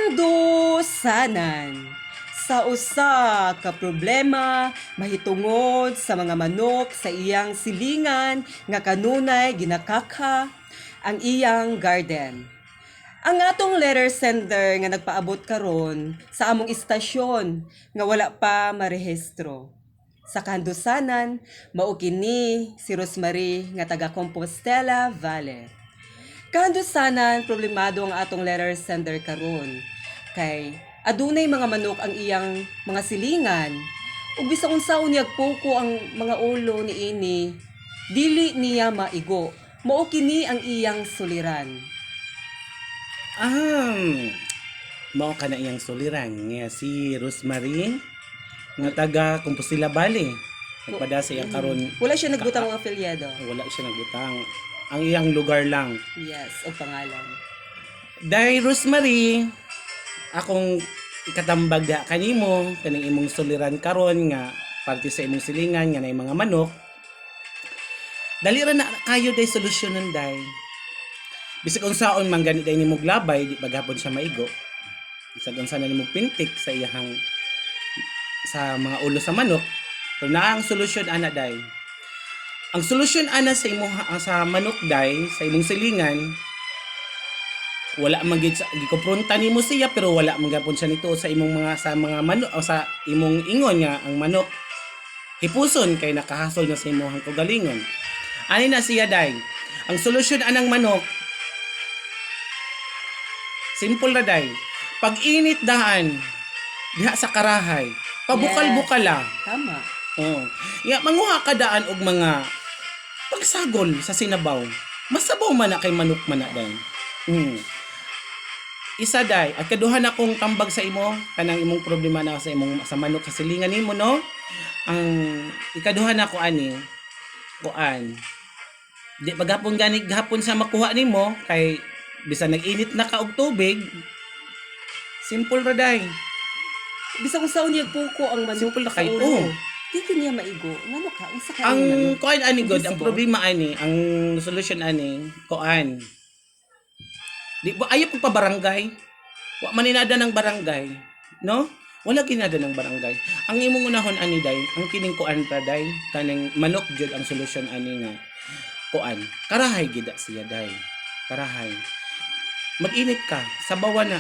Kahandusanan sa usa ka problema mahitungod sa mga manok sa iyang silingan nga kanunay ginakakha ang iyang garden. Ang atong letter sender nga nagpaabot karon sa among istasyon nga wala pa marehistro. Sa kahandusanan, mao kini si Rosemarie nga taga Compostela Valley. Kahandusanan, problemado ang atong letter sender karon kay adunay mga manok ang iyang mga silingan ug bisan unsaon niyag puko ang mga ulo niini, dili niya maigo. Mao kini ang iyang suliran. Ah, mao ka na iyang suliran nga si Rosemary nga taga Compostela Valley. Nagpada sa iyang karon. Wala siya nagbutang og apelyido. Wala siya nagbutang. Ang iyang lugar lang. Yes, og pangalan. Day Rosemary, akong ikatambag da kanimo kaning imong suliran karon nga parte sa imong silingan nga nay mga manok. Dali ra na kayo day solusyonon, day. Bisag unsaon man gani day nimo glabay, di paghapon siya maigo. Bisag unsa na nimo pintik sa iyahang sa mga ulo sa manok, pero naa ang solusyon ana, day. Ang solusyon ana sa imo sa manok, day, sa imong silingan, wala man gid sa gikompronta nimo siya, pero wala man gapon siya nito sa imong mga sa mga manok o sa imong ingon nga ang manok hipuson kay nakahasol na sa imong kaugalingon. Ani na siya, day. Ang solusyon anang manok, simple ra, day. Pag init daan diha sa karahay, pabukal-bukala. Tama. Oo. Ya, manguha ka daan og mga pagsagol sa sinabaw. Masabaw man na kay manok man na, day. Isa, day, at kaduha na kong tambag sa imo kanang imong problema na sa imong sa manok sa silingan nimo, no. Ang ikaduha na ko ani, kuan. Di paghapon gani gahapon sa makuha nimo kay bisan nag-init na ka og tubig. Simple ra, day. Bisan unsaon niya puko ang manok Simple na sa kayo. ulo, Oo. di niya maigo. Ngano ka? Unsa ka Ang manok? kuan ani god, ang Invisible? problema ani, ang solution ani, kuan. Di ba ayaw pag pabarangay? Wa maninada ng barangay, no? Wala ginada ng barangay. Ang imong unahon ani, day, ang kining kuan pa, day, kaning manok jud ang solusyon ani nga kuan. Karahay gida siya, day. Karahay. Mag-init ka, sabawan na.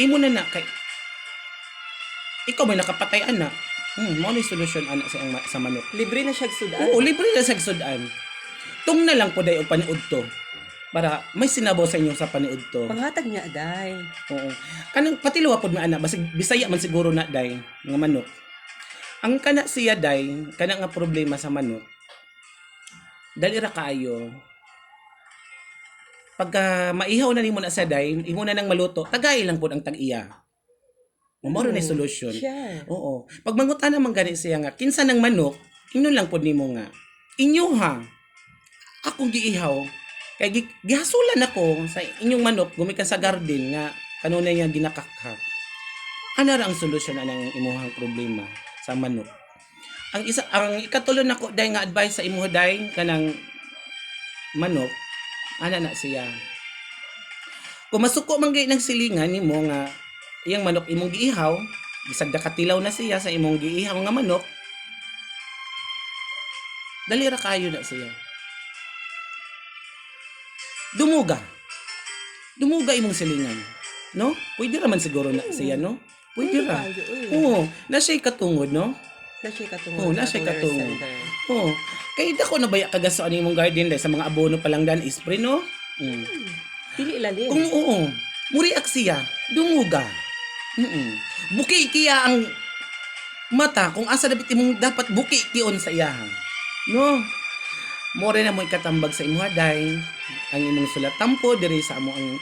Imo na na kay ikaw may nakapatay ana. Mao ni solusyon ana sa sa manok. Libre na siya sudan. Oo, libre na sa sudan. Tung na lang po day og paniud to. Para may sinabaw sa inyo sa paniud to. Panghatag niya, day. Oo. Kanang patilawa pod man ana, basig Bisaya man siguro na, day, nga manok. Ang kana siya, day, kana nga problema sa manok. Dali ra kaayo. Pagka maihaw na nimo na sa day, imo na nang maluto, tagay lang pod ang tag-iya. Mao na solusyon. Sure. Oo. Pag mangutan naman gani siya nga, kinsa ng manok, ingnon lang pod nimo nga, "Inyo ha. Akong giihaw. Kay gihasulan ako sa inyong manok gumikan sa garden nga kanunay nga ginakakha." Ana ra ang solusyon anang imuhang problema sa manok. Ang isa, ang ikatulo nako, day, nga advice sa imuha, day, kanang manok, ana na siya. Kung masuko man gay ng silingan nimo nga iyang manok imong giihaw, bisag nakatilaw na siya sa imong giihaw nga manok, dali ra kayo na siya. Dumuga. Dumuga imong silingan. No? Pwede ra man siguro na siya, no? Pwede ra. Kayo, uy. Oo, na siya'y katungod, no? Na siya katungod. Oo, na sa siya'y atong letter katungod. sender. Oo. Kay dako na baya kagaso ani imong garden dahil sa mga abono pa lang dan spray, no? Dili ilalim. Kung oo, muriak siya, dumuga. Buki kiya ang mata kung asa dapat imong dapat buki kion sa iyaha. No? More na mo ikatambag sa imuha, day. Ang imong sulat tampo diri sa amo, ang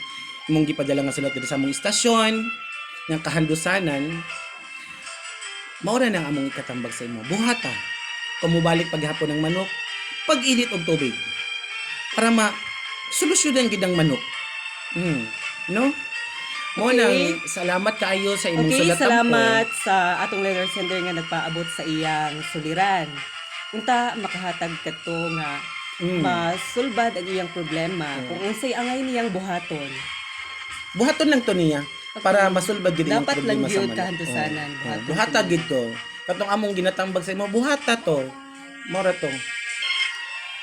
imong gipadala nga sulat diri sa among istasyon ng kahandusanan. Mao na nang among ikatambag sa imo. Buhata. Kung mubalik paghapon ng manok, pag-init og tubig. Para ma solusyonan gid ang manok. No? Mo Okay. nang salamat kaayo sa imong Okay, sulat tampo. salamat sa atong letter sender nga nagpaabot sa iyang suliran. Unta makahatag kadto nga masulbad ang iyang problema kung unsay angay niyang buhaton. Buhaton lang to niya. Para masulbad gid yung Dapat lang problema sa gyud manok. kahandusanan. Oh, Buhaton buhata kini. gid to. Katong among ginatambag sa imo, buhata to. Mora to.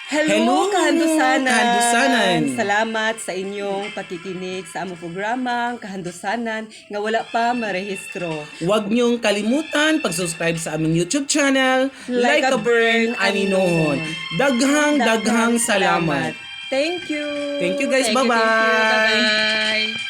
Hello, Hello, kahandusanan. kahandusanan. Salamat sa inyong pakikinig sa among programang Kahandusanan nga wala pa marehistro. Huwag niyong kalimutan pag-subscribe sa aming YouTube channel, Like a Burn Aninohon. Daghang daghang salamat. Thank you. Thank you, guys. Thank you, thank you. Bye-bye. Bye-bye.